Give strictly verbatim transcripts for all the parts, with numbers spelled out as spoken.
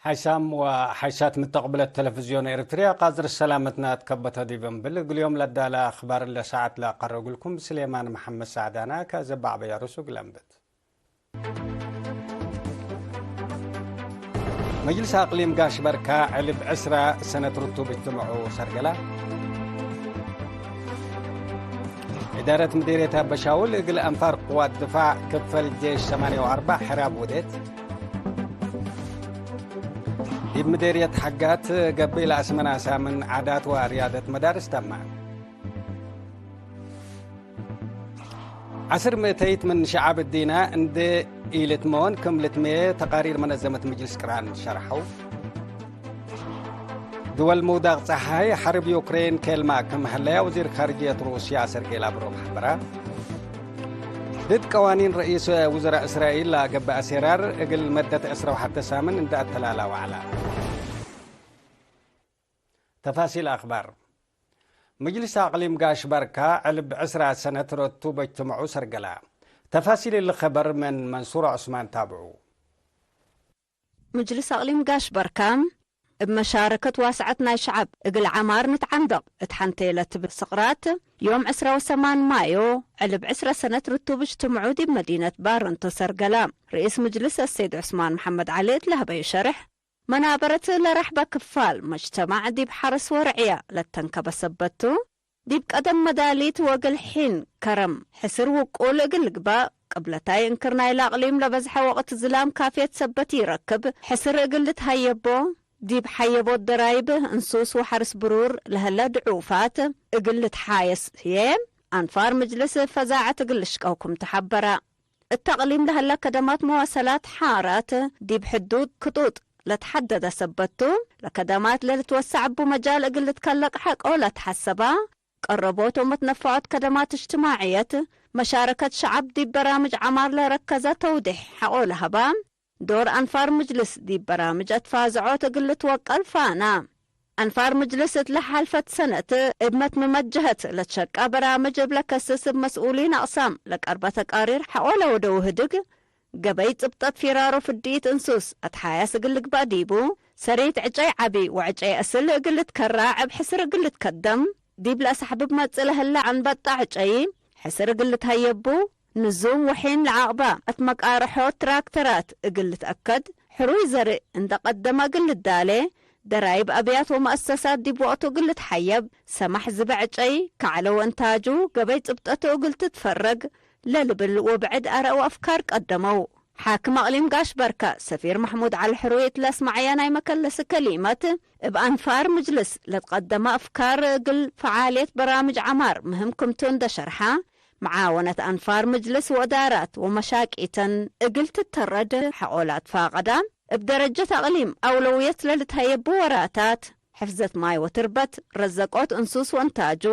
ሓይሳም ወሓይሳት ምተቅብለት ተለፍዝዮን ኤረትርያ፣ ቃዝር ሰላመትና ትከበተ ዲብ እምብል፣ እግልዮም ለዳለ አክባር ለሰዓት ለአቀረብኩልኩም ስሌማን መሐመድ ሳዕዳና፣ ከእዘ በዐበያ ርሱግ ለንብት። መጅልስ አቅሊም ጋሽ በርካ ዕልብ ዕስራ ሰነት ርቱብ እጅትመዑ ሰርገላ። እዳረት ምዴርየት አበሻውል እግል አንፋር ቅዋት ድፋዕ ክፈል ጄሽ ሰማንያ ወአርበዕ ሕራብ ወዴት። ዲብ ምዴርየት ሐጋት ገብእ ለአስመናሳ ምን ዓዳት ወርያደት መዳርስ ተመ። ዐስር ምእተይት ምን ሸዓብ እዲነ እንዴ ኢልትመወን ክም ልትመየ ተቃሪር መነዘመት ምጅልስ ቅራን ሸርሐው። ድወል ምውዳቅ ጸሓይ ሐርብ ዩክሬን ኬልማ ክም ሀለያ ወዚር ካርጅየት ሩስያ ሰርጌ ላቭሮቭ ሐበረ። ድድ ቀዋኒን ረኢስ ውዘራእ እስራኤል ለገብአ ሴራር እግል መደት ዕስራ ወሐተ ሳምን እንደ አተላላ ወዐላ። ተፋሲል አክባር። ምጅልስ አቅሊም ጋሽ በርካ ዕልብ ዕስራ ሰነት ረቱ በጅትመዑ ሰርገላ። ተፋሲል እሊ ኸበር ምን መንሱር ዑስማን ታብዑ። ምጅልስ አቅሊም ጋሽ በርካ፣ እብ መሻረከት ዋስዐት ናይ ሸዐብ እግል ዐማር ንትዓንደቅ እት ሐንቴ ለትብል ስቅራት፣ ዮም ዕስራ ወሰማን ማዮ፣ ዕልብ ዕስራ ሰነት ርቱብ እጅትምዑ ዲብ መዲነት ባረንቶ ሰርገላ። ርኢስ ምጅልስ አሰይድ ዑስማን መሐመድ ዐሊ እት ለሀበዩ ሸርሕ፣ መናበረት ለረሕበ ክፋል መጅተማዕ ዲብ ሐርስ ወርዕያ ለተንከበ ሰበት ቱ፣ ዲብ ቀደም መዳሊት ወእግል ሒን ከረም ሕስር ውቁል እግል ልግባእ፣ ቅብለታይ እንክር ናይለ አቅሊም ለበዝሐ ወቅት ዝላም ካፍየት ሰበት ኢረክብ፣ ሕስር እግል ልትሀየቦ፣ ዲብ ሐየቦት ደራይብ፣ እንሱስ ወሐርስ ብሩር ለህለ ድዑፋት እግል ልትሓየስ ህዬ፣ አንፋር ምጅልስ ፈዛዐት እግል ልሽቀው ክም ተሐበረ። እት አቅሊም ለሀለ ከደማት መዋሰላት ሓራት ዲብ ሕዱድ ክጡጥ ለትሐደደ ሰበት ቱ፣ ለከደማት ለልትወሰዕ እቡ መጃል እግል ልትከለቅ ሐቆ ለትሐሰባ፣ ቀረቦት ወመትነፈዖት ከደማት እጅትማዕየት፣ መሻረከት ሸዐብ ዲብ በራምጅ ዐማር ለረከዘ ተውዴሕ ሐቆ ለሀባ፣ ዶር አንፋር ምጅልስ ዲብ በራምጅ አትፋዝዖት እግል ልትወቀል ፋና። አንፋር ምጅልስ እት ለሓልፈት ሰነት እብ መትምመት ጀሀት ለትሸቃ በራምጅ እብ ለከስስ እብ መስኡሊን አቅሳም ለቀርበ ተቃሪር ሐቆ ለወደው ህድግ፣ ገበይ ጽብጠት ፊራሮ ፍድኢት እንሱስ አትሓያስ እግል ልግባእ ዲቡ፣ ሰሪት ዕጨይ ዐቢ ወዕጨይ አስል እግል ልትከራዕ እብ ሕስር እግል ልትከደም፣ ዲብ ለአሳሕብብ መጽእ ለህለ አንበጣ ዕጨይ ሕስር እግል ልትሀየቡ፣ ንዙም ወሒን ለዓቅባ እት መቃርሖት ትራክተራት እግል ልትአከድ፣ ሕሩይ ዘርእ እንደ ቀደመ እግል ልዳሌ፣ ደራይብ አብያት ወመአሰሳት ዲብ ወቅቱ እግል ልትሐየብ፣ ሰማሕ ዝበዕ ጨይ፣ ከዕለ ወእንታጁ፣ ገበይ ጽብጠቱ እግል ትትፈረግ ለልብል ወብዕድ አረእ ወአፍካር ቀደመው። ሓክም አቅሊም ጋሽ በርከ፣ ሰፊር መሕሙድ ዐሊ ሕሩይ እት ለአስመዐየ ናይ መከለሲ ከሊመት፣ እብ አንፋር ምጅልስ ለትቀደመ አፍካር እግል ፈዓልየት በራምጅ ዐማር ምህም ክምቱ እንደ ሸርሐ፣ መዓወነት አንፋር ምጅልስ ወእዳራት ወመሻቂተን እግል ትተረድ ሐቆ ለአትፋቀዳ፣ እብ ደረጀት አቅሊም አውለውየት ለልትሀየቡ ወራታት፣ ሕፍዘት ማይ ወትርበት፣ ረዘቆት እንሱስ ወእንታጁ፣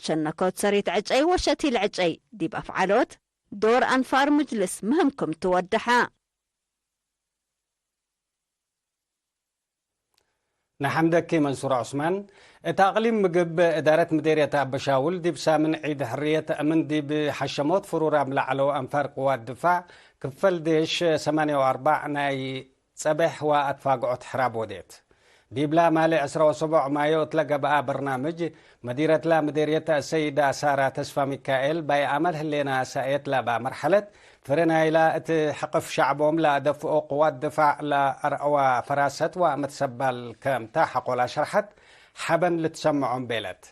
ሸነኮት ሰሪት ዕጨይ ወሸቲል ዕጨይ ዲብ አፍዓሎት ዶር አንፋር ምጅልስ ምህም ክምቱ ወደሐ። ነሐምደኪ መንሱር ዑስማን። እት አቅሊም ምግብ እዳረት ምዴርየት አበሻውል ዲብ ሳምን ዒድ ሕርየት ምን ዲብ ሐሸሞት ፍሩራም ለዐለው አንፋር ቅዋት ድፋዕ ክፈል ዴሽ ሰማንያ ወአርበዕ ናይ ጸቤሕ ወአትፋግዖት ሕራብ ወዴት። ዲብላ ማሌ ዕስራ ወሰቦዕ ማዮ እትለ ገብአ በርናምጅ፣ መዲረትላ ምዴርየት አሰይዳ ሳራ ተስፋ ሚካኤል፣ ባይ አመል ህሌና ሳኤት ለባ መርሐለት፣ ፍሬ ናይላ እት ሕቅፍ ሸዕቦም ለአደፍኦ ቅዋት ድፋዕ ለአርአዋ ፈራሰት ወአመት ሰባል ከምታ ሐቆላ ሸርሐት፣ ሐበን ልትሰምዖም ቤለት።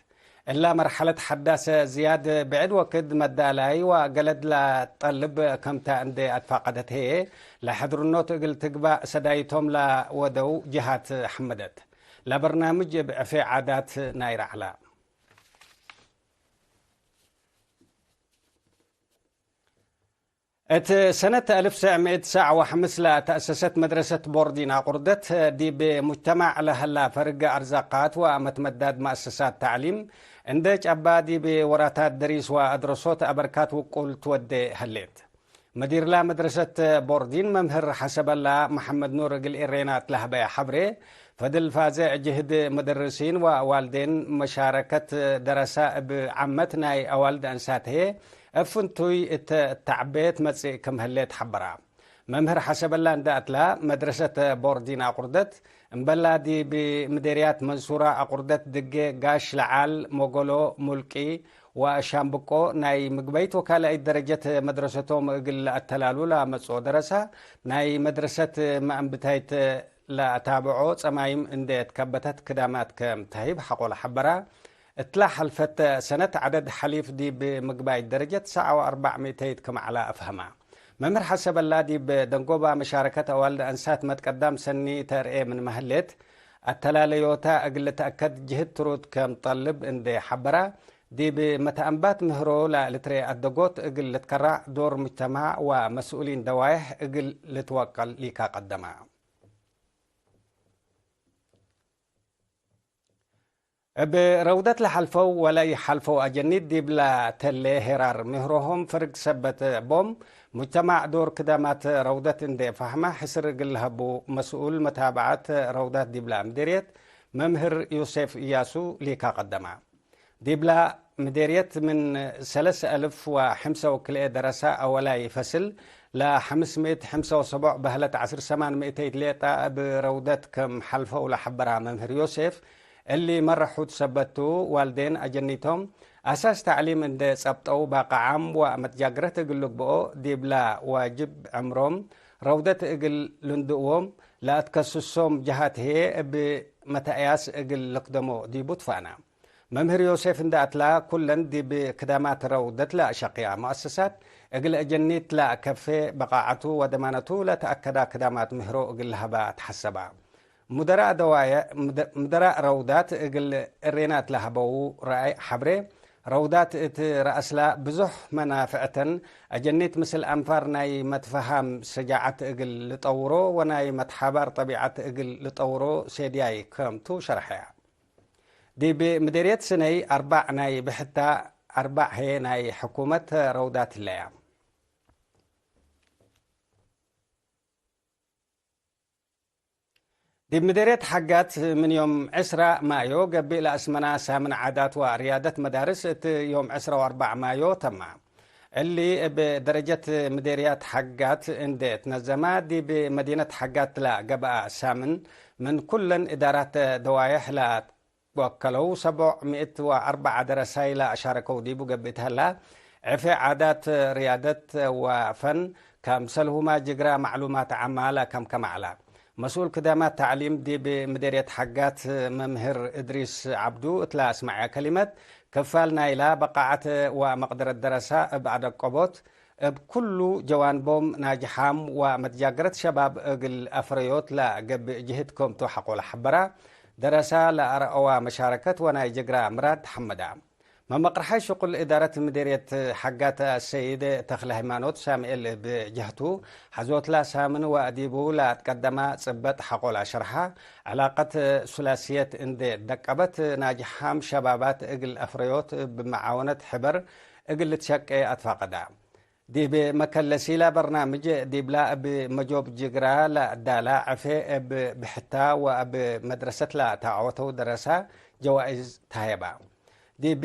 እላ መርሐለት ሐዳሰ ዝያድ ብዕድ ወክድ መዳላይ ወገለድ ለጠልብ ከምተ እንዴ አትፋቀደት ህዬ፣ ለሐድርኖት እግል ትግባእ ሰዳይቶም ለወደው ጅሃት ሐመደት። ለበርናምጅ እብ ዕፌ ዓዳት ናይ ረዕላ። እት ሰነት አልፍ ሰዕ ምእት ሰዕ ወሐምስ ለተአሰሰት መድረሰት ቦርዲን አቁርደት፣ ዲብ ሙጅተማዕ ለሀላ ፈርግ አርዛቃት ወአመትመዳድ መአሰሳት ተዕሊም እንዴ ጨባ፣ ዲብ ወራታት ደሪስ ወአድረሶት አበርካት ውቁል ትወዴ ሀሌት። መዲርላ መድረሰት ቦርዲን መምህር ሐሰበላ መሐመድ ኑር እግል ኤሬና እት ለሀበየ ሐብሬ፣ ፈድል ፋዜዕ ጅህድ መደርሲን ወዋልዴን መሻረከት ደረሳ እብ ዓመት ናይ አዋልድ አንሳት ህዬ እብ ፍንቱይ እተ ተዕቤት መጽእ ክም ህሌት ሐበራ። መምህር ሐሰበላ እንደ አትላ፣ መድረሰት ቦርዲን አቁርደት፣ እምበላ ዲብ ምዴርያት መንሱራ አቁርደት ድጌ ጋሽ ለዓል፣ ሞጎሎ፣ ሙልቂ ወሻምብቆ ናይ ምግበይት ወካልአይት ደረጀት መድረሰቶም እግል ለአተላሉ ለአመጽኦ ደረሳ፣ ናይ መድረሰት መአንብታይት ለአታብዖ ጸማይም እንዴ ትከበተት ክዳማት ከም ተህይብ ሐቆለ ሐበራ። እትላ ሐልፈት ሰነት ዐደድ ሐሊፍ ዲብ ምግባይ ደረጀት ሰዓ ወአርበዕ ሚእተይት ክም ዐላ አፍሀማ። መምህር ሐሰበላ ዲብ ደንጎባ መሻረከት አዋልድ አንሳት መትቀዳም ሰኒ ተርኤ ምንመ ህሌት፣ አተላለዮታ እግል ልትአከድ ጅህድ ትሩድ ከም ጠልብ እንዴ ሐበራ፣ ዲብ መተአንባት ምህሮ ለልትርኤ አደጎት እግል ልትከራዕ ዶር ሙጅተማዕ ወመስኡሊን ደዋይሕ እግል ልትወቀል ሊካ ቀደማ። እብ ረውደት ለሐልፈው ወለኢሐልፈው አጀኒት ዲብላ ተሌ ሄራር ምህሮሆም ፈርግ ሰበት ቦም፣ ሙጅተማዕ ዶር ክዳማት ረውደት እንዴ ፈህመ ሕስር እግል ለሀቡ መስኡል መታብዐት ረውዳት ዲብላ ምዴርየት መምህር ዮሴፍ እያሱ ሊካ ቀደማ። ዲብላ ምዴርየት ምን ሰለስ አልፍ ወሐምሰ ወክልኤ ደረሳ አወላይ ፈስል ለሐምስ ምእት ሐምሰ ወሰቦዕ በህለት ዐስር ሰማን ምእተይት ሌጣ እብ ረውደት ከም ሐልፈው ለሐበራ መምህር ዮሴፍ፣ እሊ መረሑት ሰበት ቱ፣ ዋልዴን አጀኒቶም አሳስ ተዕሊም እንዴ ጸብጠው ባቅዓም ወመትጃግረት እግል ልግብኦ ዲብላ ዋጅብ ዕምሮም ረውደት እግል ልንድእዎም ለአትከስሶም ጀሃት ህዬ እብ መተአያስ እግል ልክደሞ ዲቡ ትፋና። መምህር ዮሴፍ እንደ አትላ፣ ኩለን ዲብ ክዳማት ረውደት ለአሸቅያ ሙአሰሳት እግል አጀኒት ለአከፌ በቃዐቱ ወደማነቱ ለተአከዳ ክዳማት ምህሮ እግል ለሀባ ተሐሰባ። ሙደራእ ደዋየ-፣ ሙደ-፣ ሙደራእ ረውዳት እግል እሬናት ለሀበዉ ረአይ ሐብሬ፣ ረውዳት እት ረአስላ ብዙሕ መናፍዕተን፣ አጀኒት ምስል አንፋር ናይ መትፈሃም ሰጃዐት እግል ልጠውሮ ወናይ መትሓባር ጠቢዐት እግል ልጠውሮ ሴድያይ ከም ቱ ሸርሐያ። ዲብ ምዴርየት ስነይ አርባዕ ናይ ብሕታ፣ አርባዕ ህዬ ናይ ሕኩመት ረውዳት ህለያ። ዲብ ምዴርየት ሐጋት ምን ዮም ዕስራ ማዮ ገብእ ለአስመና ሳምን ዓዳት ወርያደት መዳርስ እት ዮም ዕስራ ወአርበዕ ማዮ ተማ። እሊ እብ ደረጀት ምዴርያት ሐጋት እንዴ ትነዘማ፣ ዲብ መዲነት ሐጋት ለገብአ ሳምን ምን ኩለን እዳራት ደዋየሕ ለአትወከለው ሰቦዕ ምእት ወአርበዕ ደረሳይ ለአሻረከው ዲቡ ገብእ ተህላ፣ ዕፌ ዓዳት፣ ርያደት ወፈን፣ ከምሰልሁማ ጅግራ ማዕሉማት ዓማ ለከምከመ ዐላ። መስኡል ክዳማት ተዕሊም ዲብ ምዴርየት ሐጋት መምህር እድሪስ ዐብዱ እትለ አስመዐ ከሊመት፣ ክፋል ናይላ በቃዐት ወመቅደረት ደረሳ እብ አደቀቦት፣ እብ ኩሉ ጀዋንቦም ናጅሓም ወመትጃገረት ሸባብ እግል አፍረዮት ለገብእ ጅህድ ክምቱ ሐቆለ ሐበራ፣ ደረሳ ለአርአዋ መሻረከት ወናይ ጅግራ ምራድ ሐመዳ። መመቅርሓይ ሽቁል እዳረት ምዴርየት ሐጋት አሰይድ ተክለ ሃይማኖት ሳምኤል እብ ጀህቱ፣ ሐዞትላ ሳምን ወአዲቡ ለአትቀደማ ጽበጥ ሐቆላ ሸርሓ፣ ዕላቀት ሱላስየት እንዴ ደቀበት፣ ናጅሓም ሸባባት እግል አፍረዮት እብ መዓወነት ሕበር እግል ልትሸቄ አትፋቀዳ። ዲብ መከለሲላ በርናምጅ ዲብላ እብ መጆብ ጅግራ ለአዳላ ዕፌ እብ ብሕታ ወእብ መድረሰት ለተዐወተው ደረሳ ጀዋኢዝ ተሀየባ። ዲብ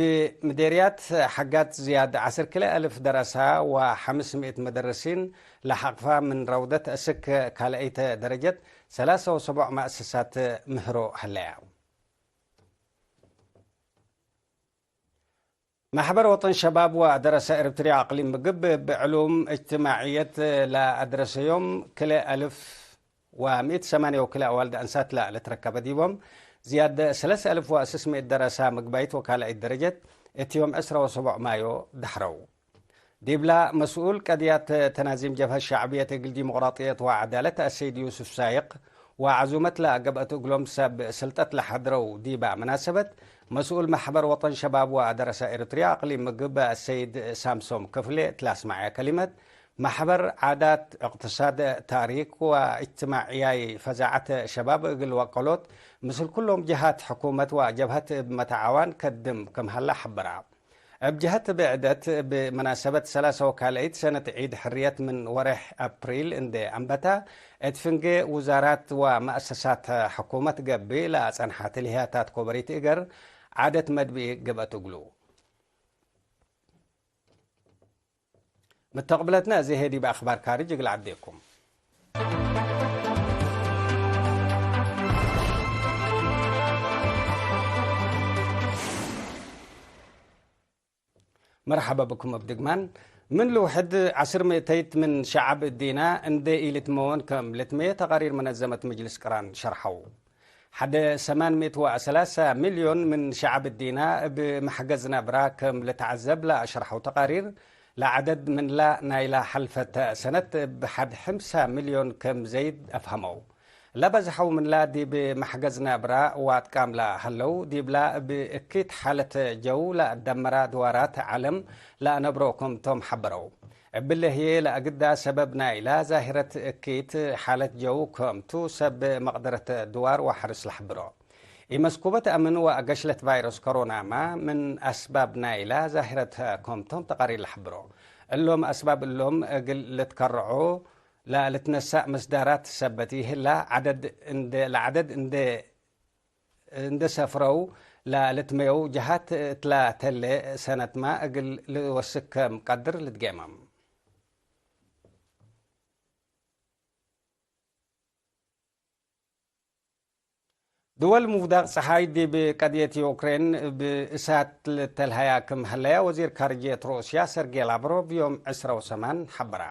ምዴርያት ሐጋት ዝያድ ዐስር ክልኤ አልፍ ደረሳ ወሐምስ ምእት መደርሲን ለሐቅፋ ምን ረውደት እስክ ካልአይተ ደረጀት ሰላሰ ወሰቦዕ መአሰሳት ምህሮ ሀለያ። መሕበር ወጠን ሸባብ ወደረሰ ኤረትርያ አቅሊም ምግብ እብ ዕሉም እጅትማዕየት ለአድረሰዮም ክልኤ አልፍ ወምእት ሰማንየ ወክልኤ አዋልድ አንሳት ለልትረከበ ዲቦም ዝያድ ሰለስ አልፍ ወስስ ምእት ደረሳ ምግባይት ወካልአይት ደረጀት እት ዮም ዕስራ ወሰቦዕ ማዮ ደሕረው። ዲብላ መስኡል ቀድያት ተናዚም ጀብሀት ሸዕብየት እግል ዲሞቅራጥየት ወዐዳለት አሰይድ ዩስፍ ሳይቅ ወዐዙመት ለገብአት እግሎም ሰብ ስልጠት ለሐድረው ዲበ መናሰበት፣ መስኡል መሕበር ወጠን ሸባብ ወደረሰ ኤረትርያ አቅሊም ምግብ አሰይድ ሳምሶም ክፍሌ እት ለአስመዐ ከሊመት፣ መሕበር ዓዳት፣ እቅትሳድ፣ ታሪክ ወእጅትማዕያይ ፈዛዐት ሸባብ እግል ወቀሎት ምስል ኩሎም ጀሃት ሕኩመት ወጀብሀት እብ መተዓዋን ከድም ክም ሀላ ሐበራ። እብ ጀሀት ብዕደት፣ እብ መናሰበት ሰላሰ ወካልአይት ሰነት ዒድ ሕርየት ምን ወሬሕ አፕሪል እንዴ አንበታ፣ እት ፍንጌ ውዛራት ወመአሰሳት ሕኩመት ገብእ ለአጸንሐ ትልህያታት ኮበሪት እገር ዓደት መድብኢ ገብአት እግሉ። መተቅብለትነ አዜ ህዬ ዲብ አክባር ካርጅ እግል ዐዴኩም። መርሐበ ብኩም እብ ድግማን። ምን ልውሕድ ዐስር ምእተይት ምን ሸዐብ እዲና እንዴ ኢልትመወን ከም ልትመየ ተቃሪር መነዘመት መጅልስ ቅራን ሸርሐው። ሐደ ሰማን ምእት ወሰላሳ ሚልዮን ምን ሸዐብ እዲና እብ መሕገዝ ነብራ ከም ልትዐዘብ ለአሸርሐው ተቃሪር፣ ለዐደድ ምንላ ናይላ ሐልፈተ ሰነት እብ ሐድ ሐምሳ ሚልዮን ከም ዘይድ አፍሀመው። ለበዝሐው ምንላ ዲብ መሕገዝ ነብራ ዋጥቃም ለሀለው፣ ዲብላ እብ እኪት ሓለት ጀው ለአደመራ ድዋራት ዐለም ለአነብሮ ክምቶም ሐበረው። እብለ ህዬ ለአግዳ ሰበብ ናይላ ዛሂረት እኪት ሓለት ጀው ክምቱ ሰብ መቅደረት ድዋር ወሐርስ ለሐብሮ። ኢመስኩበት አምን ወአገሽለት ቫይረስ ኮሮናማ ምን አስባብ ናይላ ዛሂረት ክምቶም ተቃሪር ለሐብሮ። እሎም አስባብ እሎም እግል ልትከርዖ ለልትነሳእ መስዳራት ሰበት ይህላ፣ ዐደድ እንደ፣ ለዐደድ እንደ፣ እንደ ሰፍረው ለልትመየው ጀሃት እትላ ተሌ ሰነትማ እግል ልወስክ ከም ቀድር ልትጌመም። ድወል ሙፍዳቅ ጸሓይ ዲብ ቀድየት ዩክሬን እብ እሳት ልተልሀያ ክም ሀለያ ወዚር ካርጅየት ሩስያ ሰርጌ ላቭሮቭ ዮም ዕስራ ወሰማን ሐበራ።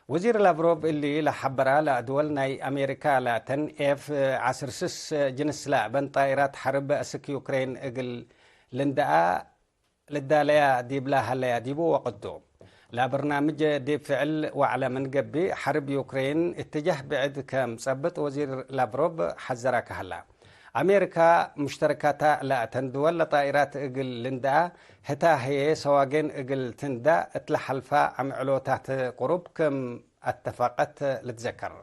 ወዚር ላቭሮቭ እሊ ለሐበራ ለአድወል ናይ አሜሪካ ላተን ኤፍ ዐስር ስስ ጅንስ ለአበን ጣይራት ሐርብ አስክ ዩክሬን እግል ልንደአ ልዳለያ ዲብላ ሀለያ ዲቡ ወቅቱ። ለበርናምጅ ዲብ ፍዕል ወዐለ ምን ገብእ፣ ሐርብ ዩክሬን እትጃህ ብዕድ ከም ጸብጥ ወዚር ላቭሮቭ ሐዘረ ከሀላ። አሜሪካ ሙሽተረካታ ለአተን ድወል ለጣኢራት እግል ልንደአ፣ ህታ ህዬ ሰዋጌን እግል ትንደእ እት ለሐልፋ አምዕሎታት ቅሩብ ክም አተፋቀት ልትዘከር።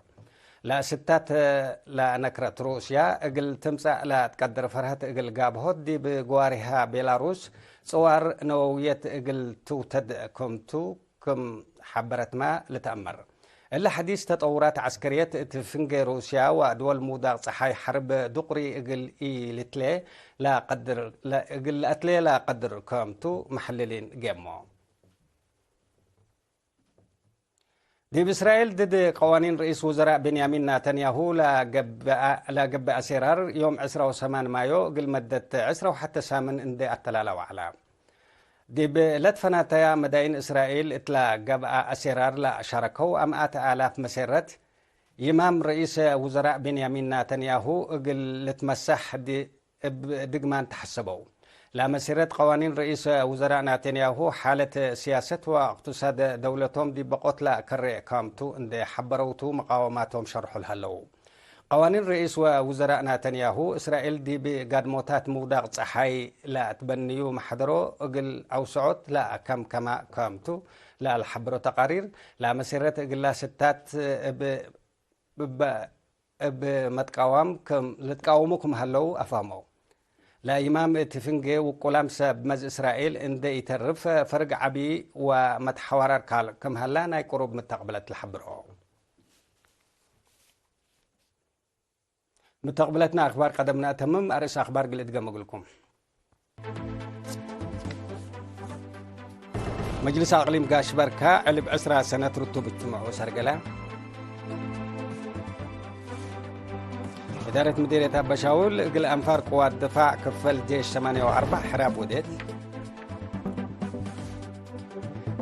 ለስታት ለነክረት ሩስያ እግል ትምጸእ ለትቀድር ፈርሀት እግል ጋብሆት፣ ዲብ ግዋሬሃ ቤላሩስ ጽዋር ነወውየት እግል ትውተድ ክምቱ ክም ሐበረትመ ልትአመር። እሊ ሐዲስ ተጠውራት ዐስከርየት እት ፍንጌ ሩስያ ወድወል ሙዳቅ ጸሓይ ሐርብ ዱቅሪ እግል ኢልትሌ ለቀድር፣ እግል ለአትሌ ለቀድር ክምቱ መሐልሊን ጌሞ። ዲብ እስራኤል ድድ ቀዋኒን ርኢስ ውዘራእ ቤንያሚን ናተንያሁ ለገብአ፣ ለገብአ ሴራር ዮም ዕስራ ወሰማን ማዮ እግል መደት ዕስራ ወሐተ ሳምን እንዴ አተላላ ወዐላ። ዲብ ለትፈናተያ መዳይን እስራኤል እት ለገብአ አሴራር ለአሻረከው አምኣት አላፍ መሴረት፣ ይማም ርኢስ ውዘራእ ቤንያሚን ናተንያሁ እግል ልትመሳሕ ዲ እብ ድግማን ተሐሰበው። ለመሲረት ቀዋኒን ርኢስ ውዘራእ ናተንያሁ፣ ሓለት ሲያሰት ወእቅትሳድ ደውለቶም ዲብ በቆት ለአከሬ ካምቱ እንዴ ሐበረውቱ፣ መቃወማቶም ሸርሑ ለሀለው። ቀዋኒን ርኢስ ወውዘራእ ናተንያሁ፣ እስራኤል ዲብ ጋድሞታት ምውዳቅ ጸሓይ ለአትበንዩ መሐደሮ እግል አውሰዖት ለአከምከማ ካምቱ ለአልሐበሮ ተቃሪር፣ ለመሲረት እግላ ስታት እብ እበ እብ መትቃዋም ክም ልትቃወሙ ክም ሀለው አፋመው። ለይማም እት ፍንጌ ውቁላም ሰብ መዝ እስራኤል እንዴ ኢተርፍ ፈርግ ዐቢ ወመትሐዋራር ካል ክም ሀላ ናይ ቅሩብ ምተቅብለት ለሐብሮ። ምተቅብለትና አክባር ቀደም ነአተምም፣ አርእስ አክባር ግል እድገም እግልኩም። መጅልስ አቅሊም ጋሽ በርካ ዕልብ ዕስራ ሰነት ርቱብ እጅትመዑ ሰርገለ። እዳረት ምዴርየት አበሻውል እግል አንፋር ቅዋት ድፋዕ ክፈል ጄሽ ሰማንያ ወአርበዕ ሕራብ ወዴት።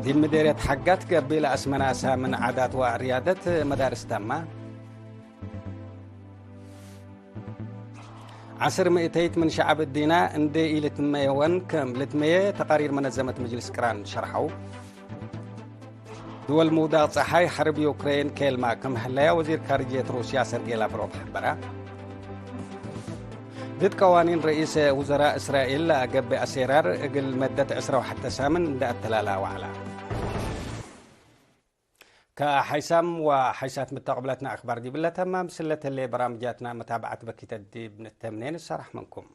ዲብ ምዴርየት ሐጋት ገቢል አስመናሳ ምን ዓዳት ወአርያደት መዳርስ ተማ። ዐስር ምእተይት ምን ሸዐብ እዲና እንዴ ኢልትመየወን ክም ልትመየ ተቃሪር መነዘመት መጅልስ ቅራን ሸርሐው። ድወል ምውዳቅ ጸሓይ ሐርብ ዩክሬን ኬልማ ክም ህለያ ወዚር ካርጅየት ሩስያ ሰርጌ ላቭሮቭ ሐበረ። ድድ ቀዋኒን ርኢስ ውዘራእ እስራኤል ለአገብእ አሴራር እግል መደት ዕስራ ወሐተ ሳምን እንዴ አተላላ ወዐላ። ከሐይሳም ወሐይሳት ምተቅብለትና አክባር ዲብለ ተማም፣ ስለተሌ በራምጃትና መታብዐት በኪተ ዲብ ንተምኔ ንሰራሕ ምንኩም።